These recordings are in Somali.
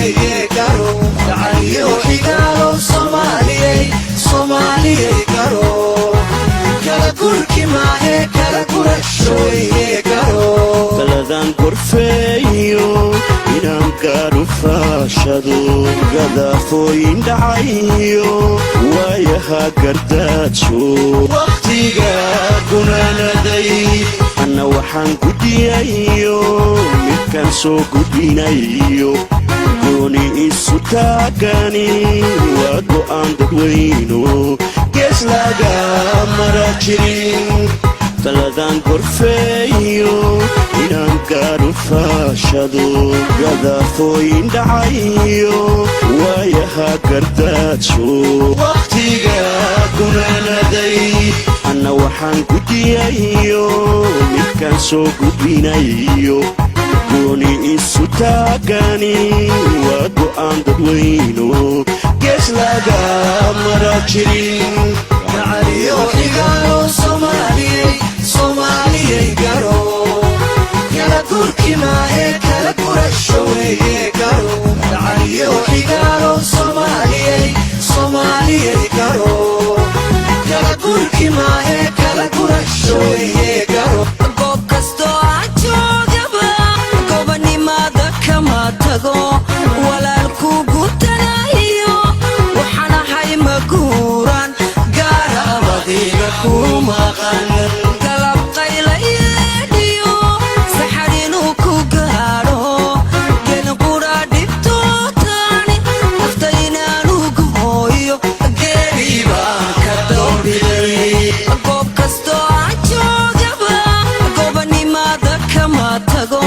weeye garo. Gacaliyo xigaalow, Soomaaliyey, Soomaaliyey garo. Kala gurki maahe, kala gurasho weeye garo. Taladan gorfeeyo inaan gaadhu faashado, gadaafooyin dhacayo, waayaha gardaajo, wakhtiga gunaanaday. Anna waxaan guddiyayo midkaan soo gudbinayo, gooni isu taagani waa go'aan dadweyno, gees laga mara jirin. Taladan gorfeeyo inaan gaadhu faashado, gadaafooyin dhacayo, waayaha gardaajo, wakhtiga gunaanaday. Anna waxaan guddiyayo midkaan soo gudbinayo, gooni isu taagani waa go'aan dadweyno, gees laga mara jirin. Gacaliyo xigaalow, Soomaaliyey, Soomaaliyey garo. Kala gurki maahe, kala gurasho weeye garo. Gacaliyo xigaalow, Soomaaliyey, Soomaaliyey garo. Kala gurki maahe, kala gurasho weeye garo. Goob kastoo aan joogaba, gobanimada kama tago. Walaalku gutanayo waxaan ahay maguuran. Gaarabadiga ku maqan. Galab qaylayeedhiyo saxar inuu ku gaadho, gelin qura dhibtootaani nafta inaanu gooyo. Geeri baan ka doorbiday. Goob kastoo aan joogaba, gobanimada kama tago.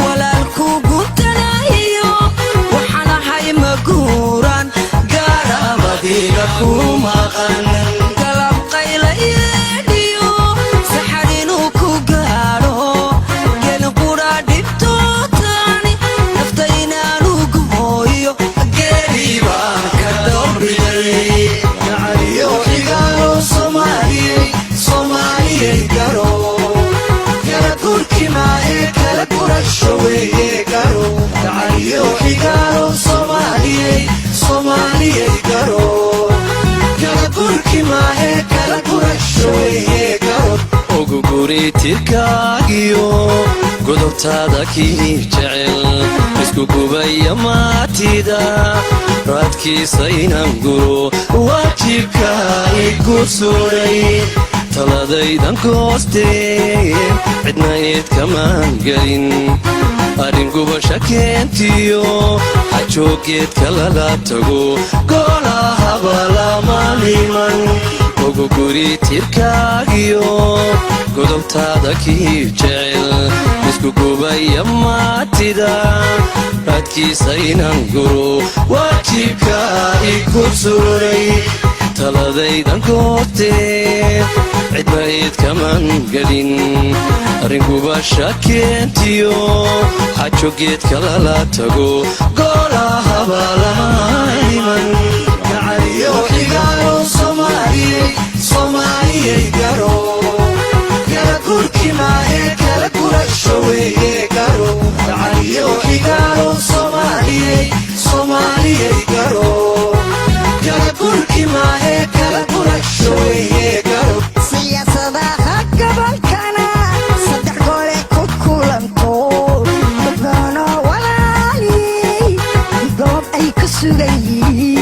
Walaalku gutanayo waxaan ahay maguuran. Gaarabadiga ku maqan. Galab qaylayeedhiyo saxar inuu ku gaadho, gelin qura dhibtootaani nafta inaanu gooyo. Geeri baan ka doorbiday. Gacaliyo xigaalow, Soomaaliyey, Soomaaliyey garo. Kala gurki maahe, kala gurasho weeye garo. Gacaliyo xigaalow, Soomaaliyey, Soomaaliyey garo. Kala gurki maahe, kala gurasho weeye garo. Ugu guri tirkaagiyo godobtaada kii jecel, isku gubaya maatida, raadkiisa inaan guro waajibka igu suray. Taladaydan goostee, cidna eed kamaan gelin. Arrin gubasha keentiyo xajoogeedka lala tago, goolahaba lama liman. Ugu guri tirkaagiyo godobtaada kii jecel, isku gubaya maatida, raadkiisa inaan guro waajibka igu suray. Taladaydan goostee, cidna eed kamaan gelin. Arrin gubasha keentiyo xajogeedka lala tago, goolahaba lama iman. Gacaliyo xigaalow, Soomaaliyey, Soomaaliyey garo. Kala gurki maahe, kala gurasho weeye garo. Gacaliyo xigaalow, Soomaaliyey, Soomaaliyey garo. Kala gurki maahe, kala gurasho weeye garo. Siyaasadaha gobolkana saddex gole ku kulanto, gudboonoo walaali goob ay ku sugan yihiin.